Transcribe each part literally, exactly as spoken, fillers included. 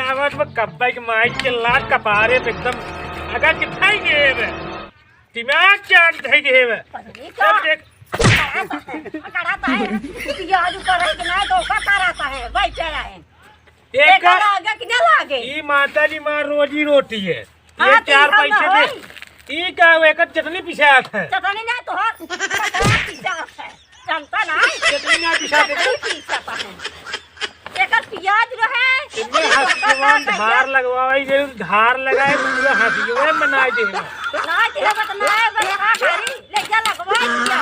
आवाज में कब्बा के माइक के लात कपारे पे एकदम अगर के थाई गए बे। दिमाग चाट थाई गए बे। पगली का? सब देख। कराता है। पियाज ऊपर है कि नहीं तो का कराता है? भाई क्या है? एक एकर लागे कि ना लागे? ई माता जी मार रोजी रोटी है। हाँ, ये तो चार ई सब पैसे ना दे। होई। ई का एकर चटनी पिसात है। चटनी ना तो हर पिसात है। जनता ना। चटनी ना पिसात है। चटनी पिसात है। एकर पियाज रहे, इनमें हंस के मन धार लगवाई जे धार लगाए पूरा हंस के मन बनाए दे। ना दे बत ना बत का करी? ले जा लगवा दिया।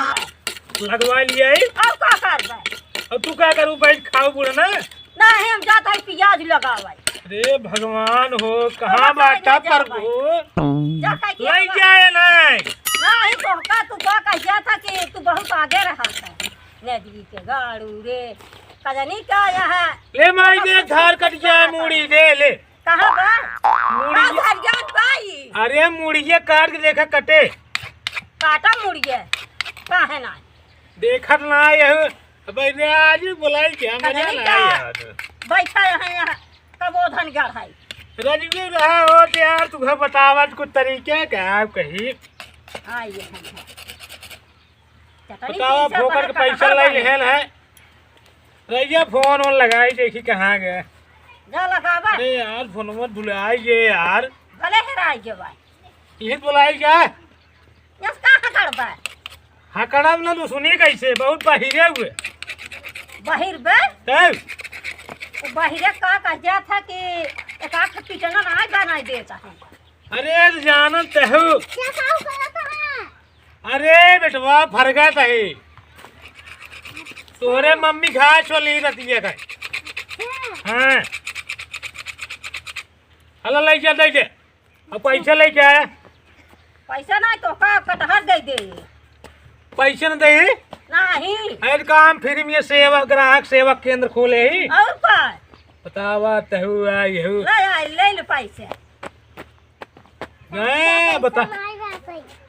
लगवा लिया है। अब का करबे? अब तू का करू? बैठ खाओ बूढ़ा ना। नहीं, हम जात है पियाज लगावे। अरे भगवान हो, कहाँ बाटा प्रभु? लई जाए नहीं। नहीं, तोहका तू का कह जाता कि तू बहुत आगे रहा था। नदी के गाड़ू रे, कजनी का यहाँ। ले माई दे, धार कट जाए, मूड़ी दे ले। कहाँ बा? मूड़ी। कहाँ धार जात बा ई? अरे मूड़िया काट के देखा कटे। काटा मूड़िया, काहे ना? देखत ना यह। अबे रे, आज ही बुलाई क्या? मजा कजनी ना का? यार। बैठा है यहाँ, कबो धन गढ़ाई। रजनी रहा हो तो यार, तुझे बतावत कुछ तरीके का आप कही। हाँ, ये है, है। चटनी बतावा, पीसा फोकट के पैसा लाई लेहल है। रैया फोन वोन लगाई, देखी कहाँ गए। जा लगावा। अरे यार, फोन मत भुलाई ये यार। भले हेराई गए भाई। यही बुलाई क्या? यस का हकड़ बा? हकड़ब ना तो सुनी कैसे, बहुत बहिरे हुए। बहिर बे? तब? वो बहिरे का कह जात है कि एक आध पिटना ना बनाई देता है। अरे जानत हूँ। क्या काम करत है? अरे बेटवा, फरगत है। तोहरे मम्मी घास वाली रतिया का। हाँ। हला ले जा, दे दे। अब पैसा लेके आया। पैसा नहीं तो का कटहर दे दे। पैसे न दे। नहीं। अरे काम फिर में सेवा, ग्राहक सेवा केंद्र खोले ही। और का? बतावा तहु आई हु। ले आई, ले ले पैसे। नहीं, बता।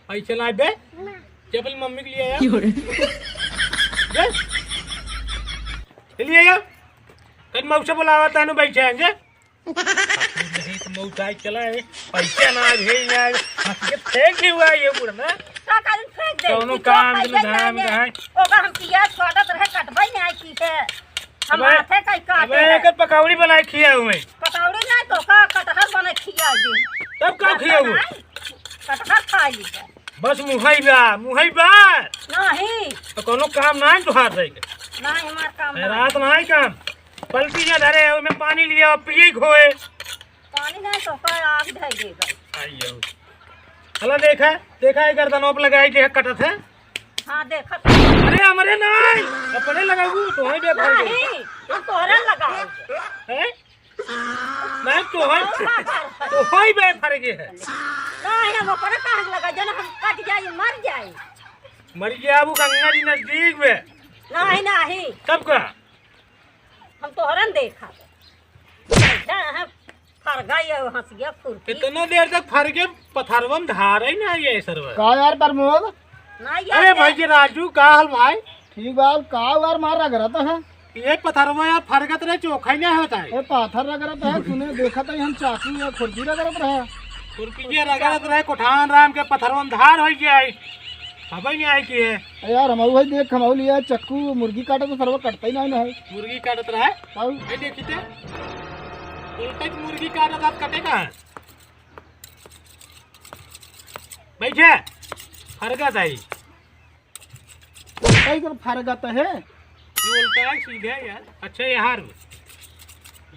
पैसे लाई बे? ना। जब अपनी मम्मी के लिए आया। क्यों रे? बे? के लिए आया? कल मौसा बुलावा, तहनु बैठे हैं, जे? नहीं तो मौसा चला है, पैसा ना भेज ना है, हंस के फेंक ही हुआ ये बुढ़ ना। का करूं, फेंक दे। कौनो कि जो काम पैसा नहीं है। ओका हम पियाज काटत रहे, कटबै नहीं की है। हम अबे, हाथे का ही काटे अबे, हैं। एकर पकौड़ी बनाए खिया हुए। पकौड़ी नहीं तो का, कटहर बने खिया दे। तब का खिया हुए? कटहर खाई ले। बस मुहई बा, मुहई बा। नहीं। तो कोनो काम ना है तुहार रह के। नहीं, हमार काम है, ना। रात ना है काम। पलटी जा धरे, ओमे पानी लिया, पिए घोए। पानी नहीं तो का आग धर दे गई। आइयो। हला देखा, देखा है गर्दनों पे लगाई के कटत है। हाँ, देखत। अरे हमरे नहीं, अपने लगाऊ, तो ही देखा है। नहीं, हम तोहरा लगाओ। हैं? नहीं, तोहर, तोहर बे फरके है। नहीं, हम ओकरे काहे लगा, जन हम कट जाई, मर जाई। मर गया, वो गंगा जी नजदीक में। नहीं, नहीं। तब का? हम तोहरन देखा। फरगा ये हंस गया फुर्ती। इतना देर तक फरके पथरवा में धार ही ना ये सरवा। का यार प्रमोद? ना यार अरे क्या? भाई जी राजू, का हाल भाई? ठीक बा, का यार मार रगड़त है? ये पथरवा यार फरगत रहे, चोखा ही नहीं होता है। ए, पाथर रगड़त है, सुने, देखत है, हम चाकू या खुरपी रगड़त रहे। खुरपी ये रगड़त रहे, कोठान राम के पथरवा में धार हो गया है। अब ही नहीं आई की है। ए यार, हम भाई देख, हम लिया चक्कू, मुर्गी काटे तो सरवा कटता ही नहीं ना है। मुर्गी काटत रहे? और? भाई देखी थे, उल्टा तो मुर्गी काटत हाथ कटे का है? बैठे, फरगत आई। कई कर फरगत है? ये उल्टा है, सीधा है यार। अच्छा, यार,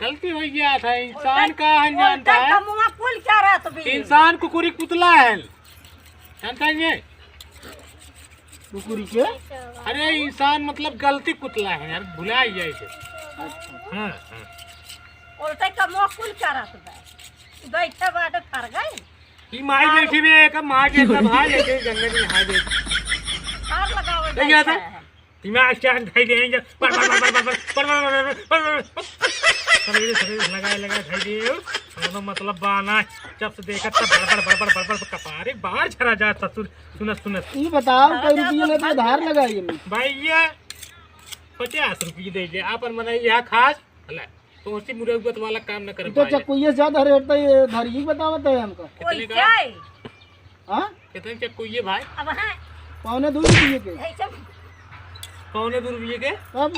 गलती हो गया था। इंसान उल्टा, का है, उल्टा जानता है? कमुआ कुल क्या रहत भी? इंसान कुकुरी पुतला है, जानता है ये? कुकुरी के? अरे, इंसान मतलब गलती पुतला है यार, भुला ही जाए थे। अच्छा। हाँ, हाँ। उल्टा कमुआ कुल क्या रहत बा? बैठे बाटे फर गए। ई माई हाँ। बैठी में एक माँ के तब हाय लेके गंगा जी नहा दे। हार लगावे तो क्या था? बैठा है। दिमाग चाट खाई दे, पर, पर, पर, पर, पर, पर, पर, पर, पर, पर, पर, पर, पर, पर, लगाए, लगाए खाई दे। कोनो मतलब बा ना, जब से देखा तब बड़, बड़, बड़, बड़, बड़, बड़ कपारे बाहर झरा जा ससुर, सुनत, सुनत। ई बताओ, कई रुपये लेते उधार लगाई में? भैया, पचास रुपये दे दे, आपन बनाई यहाँ खास, ले। तो उसी मुरब्बत वाला काम न कर ई तो पाए। चक्कुइये से ज्यादा रेट तो ये धरी ही बतावत है हमका। कितने का? हाँ? कितने चक्कुइये भाई? अब हाँ। पौने दो रुपये के। ऐसे पौने दो रुपये के? तब?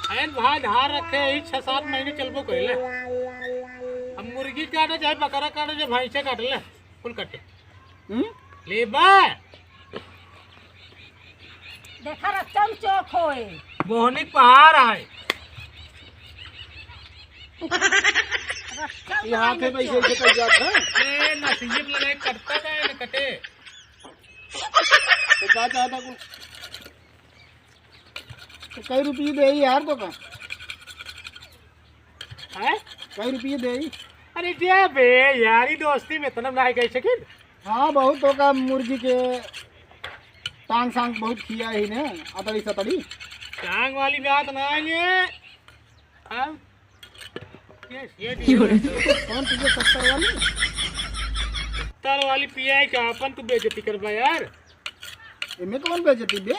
अरे भाई, धार रखे ही, छह सात महीने चलबो करे ले। अब मुर्गी काटे, चाहे बकरा काटे, चाहे भैंसे काटे ले, कुल काटे। हम्म? लेबा? देखा, रक्तम चौक होए। मोहनी पहाड़ है। रक्तम ये हाथ है भाई, चौक। ऐसे कट जात है। ए, नसीब लगाए, कटता का है, न कटे। तो का चाहता कुछ? तो कई रुपये दे यार तो का? हैं? कई रुपये दे? अरे दे बे, यारी दोस्ती में इतना ना है कह सकिन। हाँ, बहुत तो का मुर्गी के टांग सांग बहुत खिया ही ने, अतड़ी सतड़ी। टांग वाली बात ना है ये। अब ये, ये दिए। कौन तुझे सत्तर वाली? सत्तर वाली पिया है क्या? अपन तू बेइज्जती करबा यार। एमे कौन बेइज्जती बे?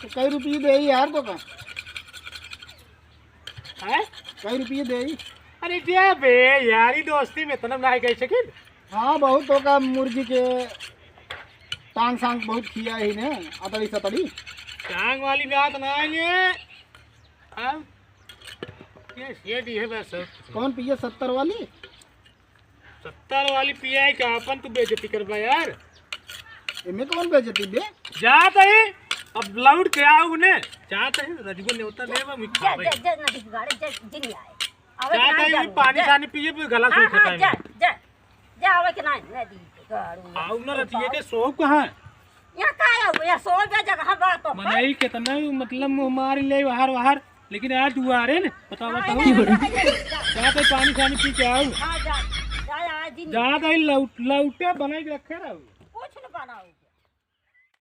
तो कई रुपये दे यार तो का? हैं? कई रुपये दे? अरे दे बे, यारी दोस्ती में इतना ना है कह सकिन। हाँ, बहुत तो का मुर्गी के टांग सांग बहुत खिया ही ने, अतड़ी सतड़ी। टांग वाली बात ना है ये। अब ये, ये दी है बस। कौन पिए सत्तर वाली? सत्तर वाली पिया है क्या? अपन तू बेइज्जती करबा यार। एमे कौन बेइज्जती बे? जात ही, अब लौट के आओ ने। जात ही, रजगो नेवता लेबा, मुझे जा, खावे। जा, जा, ना दिख गाड़े, जा, जिन आए। आवे जात ना ही, जानू, पानी जा। सानी पिए, फिर गला हाँ, सूख हाँ, जाता है। जा, जा, जा, आवे के ना, ना दी, गाड़ू, आओ ना, रतिये के सोब कहाँ? यहाँ का आओ, यहाँ सोबे जगह बा तो। मनई कितना, मतलब, मुँह मार ले बाहर, बाहर। लेकिन आज दुआरे न, बतावा हाँ, तो। इधर, इधर, इधर, इधर। जा तो पानी सानी पी के आओ। हाँ, जा, जा, आज ही नहीं। जा तो लौट, लौटे बनाई के रखे रहो। कुछ न बनाओ।